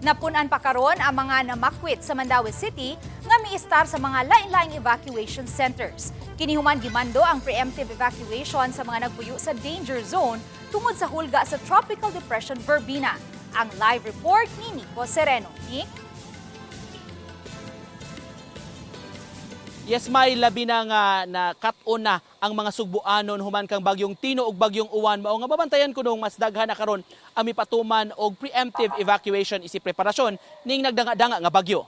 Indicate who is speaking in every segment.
Speaker 1: Napunan pa karon ang mga namakwit sa Mandaue City nga miistar sa mga lain-laing evacuation centers. Kini human gimando ang preemptive evacuation sa mga nagpuyo sa danger zone tungod sa hulga sa Tropical Depression Verbena. Ang live report ni Nico Sereno. Nick?
Speaker 2: Yes, may labi na nga na cut-on na ang mga sugbuanon human kang bagyong Tino ug bagyong Uwan, mao nga babantayan kuno mas daghan na karon ang mipatuman og preemptive evacuation isip preparasyon ning nagdanga-danga nga bagyo.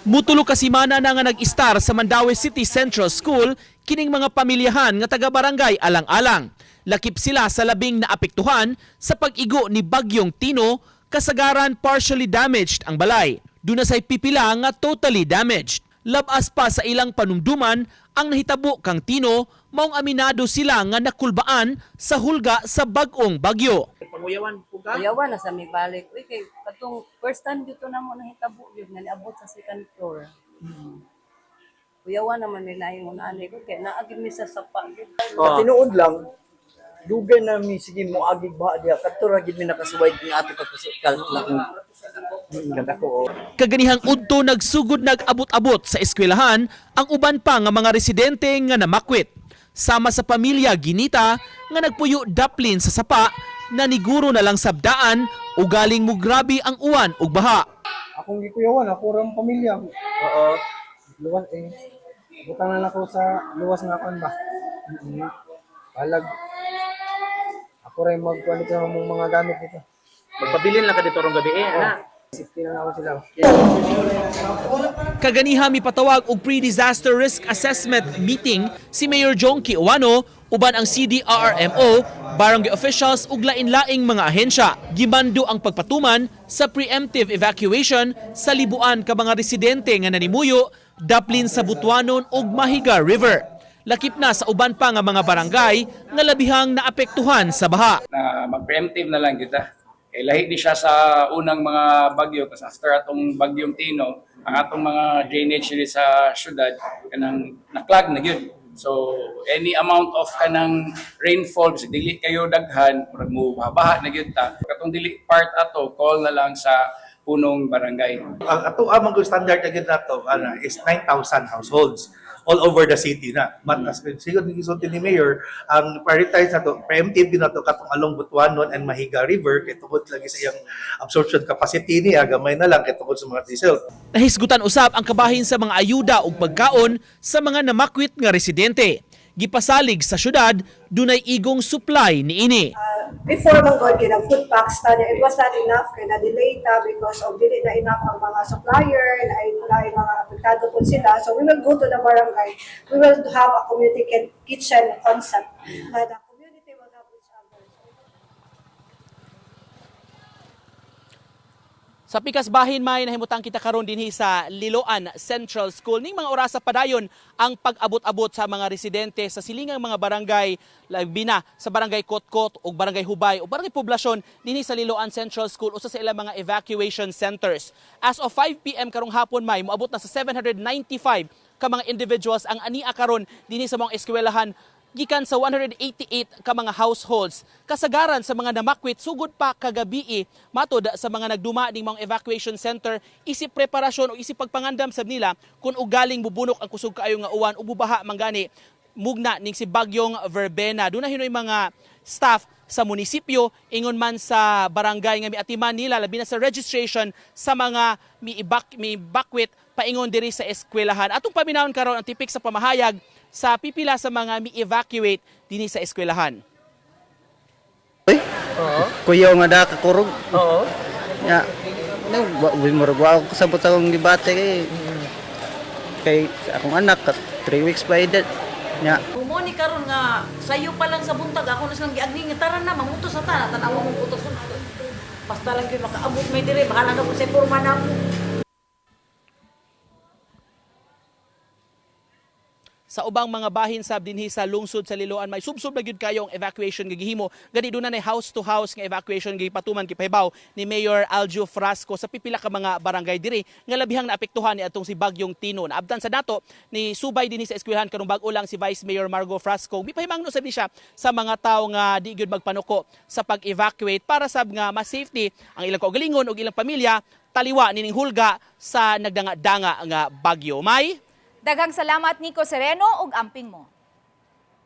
Speaker 2: Mutulo ka semana na nga nag-istar sa Mandaue City Central School kining mga pamilyahan nga taga barangay Alang-alang. Lakip sila sa labing naapektuhan sa pag-igo ni Bagyong Tino, kasagaran partially damaged ang balay. Duna say pipila nga totally damaged. Labas pa sa ilang panumduman ang nahitabo kang Tino, maong aminado sila nga nakulbaan sa hulga sa bag-ong bagyo.
Speaker 3: Kuyawa na sa may balik. Uy, kay katong first time dito na mo nahitabo yun, nga niabot sa second floor. Kuyawa naman may naingon ani ko kay naagi mi sa sapa gyud.
Speaker 4: Oh. Tinuod lang, dugay na mi sige mo agig ba diha kadto ra gid mi nakasuway ni ato pagkasukal na kadako.
Speaker 2: Kaganihang udto, nagsugod nag-abot-abot sa eskwelahan ang uban pa nga mga residente nga namakwit. Sama sa pamilya Ginita nga nagpuyo daplin sa sapa na niguro na lang sabdaan o galing mugrabe ang uwan ug baha.
Speaker 5: Akong gikuyawan, ako ra ang pamilya. Oo. Luwas eh. Butang na ako sa luwas nga kon ba. Balag. Ako rin magkuan dito ng mga gamit dito.
Speaker 2: Magpabilin lang ka dito rong gabi eh, ana.
Speaker 5: Safety na ako sila.
Speaker 2: Kaganiha mipatawag og pre-disaster risk assessment meeting si Mayor Jonkie Ouano uban ang CDRRMO, barangay officials ug lain-laing mga ahensya. Gimando ang pagpatuman sa preemptive evacuation sa libuan ka mga residente nga nanimuyo daplin sa Butuanon ug Mahiga River. Lakip na sa uban pa nga mga barangay nga labihang naapektuhan sa baha.
Speaker 6: Na mag-preemptive na lang kita. Kay lahi ni siya sa unang mga bagyo kasi after atong bagyong Tino, ang atong mga drainage diri sa syudad kanang na-clog na gyud. So any amount of kanang rainfall bisag dili kayo daghan, murag mo baha na gyud ta. Katong dili part ato, call na lang sa punong barangay.
Speaker 7: Ang ato among standard na gyud nato ana is 9,000 households all over the city na. But as siguro ni gisulti ni Mayor, ang prioritize nato, preemptive gyud nato katong along Butuanon and Mahiga River kay tungod lagi sa iyang absorption capacity niya gamay na lang kay tungod sa mga diesel.
Speaker 2: Nahisgutan usab ang kabahin sa mga ayuda ug pagkaon sa mga namakwit nga residente. Gipasalig sa syudad, dunay igong supply niini.
Speaker 8: Before man god kay nag food packs ta niya, it was not enough kay na delay ta because of dili na enough ang mga supplier na ay mga apektado po sila. So we will go to the barangay, we will have a community kitchen concept na the community will help each other.
Speaker 2: Sa pikas bahin, may nahimutang kita karon dinhi sa Liloan Central School. Ning mga orasa padayon ang pag-abot-abot sa mga residente sa silingang mga barangay, labi na sa Barangay Kotkot ug Barangay Hubay ug Barangay Poblasyon dinhi sa Liloan Central School, usa sa ilang mga evacuation centers. As of 5 PM karong hapon, may moabot na sa 795 ka mga individuals ang ania karon dinhi sa mga eskwelahan gikan sa 188 ka mga households. Kasagaran sa mga namakwit sugod pa kagabii, matod sa mga nagduma ning mga evacuation center, isip preparasyon o isip pagpangandam sab nila kung ugaling bubunok ang kusog kaayo nga uwan o bubaha manggani mugna ning si Bagyong Verbena. Doon na hinoy mga staff sa munisipyo ingon man sa barangay nga miatiman nila labi na sa registration sa mga mi-evacuate paingon diri sa eskwelahan. Atong paminawon karon ang tipik sa pamahayag sa pipila sa mga mi-evacuate dinhi sa eskwelahan.
Speaker 9: Kuyaw nga da kakurog. Oo. Ya. No, wa murag wa ako kasabot sa akong gibate kay kay sa akong anak kat 3 weeks pa edad. Ya.
Speaker 10: Mo ni karon nga sayo pa lang sa buntag ako na silang giagni nga tara na mangutos na ta, tan-awa mong utos. Basta lang gyud makaabot may dire, bahala na po sa porma na mo.
Speaker 2: Sa ubang mga bahin sab dinhi sa lungsod sa Liloan, may subsob na gyud kayo ang evacuation nga gihimo. Gani duna nay house to house nga evacuation gipatuman, gipahibaw ni Mayor Aljo Frasco sa pipila ka mga barangay diri nga labihang naapektuhan ni atong si Bagyong Tino. Naabtan sa dato ni subay dinhi sa eskwelahan karong bag-o lang si Vice Mayor Margo Frasco. Mipahimangno sab ni siya sa mga tawo nga di gyud magpanuko sa pag-evacuate para sab nga mas safety ang ilang kaugalingon ug ilang pamilya taliwa nining hulga sa nagdanga-danga nga bagyo. May
Speaker 1: Daghang salamat, Nico Sereno, ug amping mo.